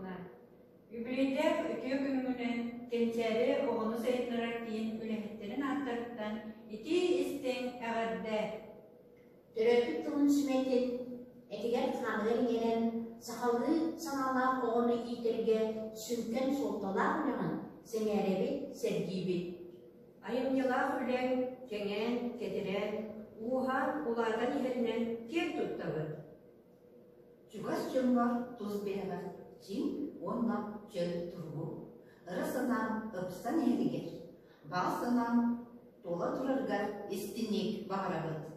Ивановна, Үбүлүөйдээх үтүө күҥҥүнэн Кэнчээри оҕону сайыннарар киин үлэһиттэрин ааттарыттан итии-истиҥ эҕэрдэ! Төрөппүт тылын сүмэтин этигэр-хааныгар иҥэрэн, сахалыы санаалаах оҕону иитэргэ сүҥкэн суолталаах үлэҕин сэҥээрэбит, сэргиибит. Айымньылаах үлэҥ кэҥээн, кэтирээн, ууһаан, улаатан иһэринэн киэн туттабыт. Чугас дьоҥҥор тус бэйэҕэр чиҥ уонна чөл туругу, ыра санааҥ ыпсан иһэригэр, баҕа санааҥ туола турарыгар истиҥник баҕарабыт.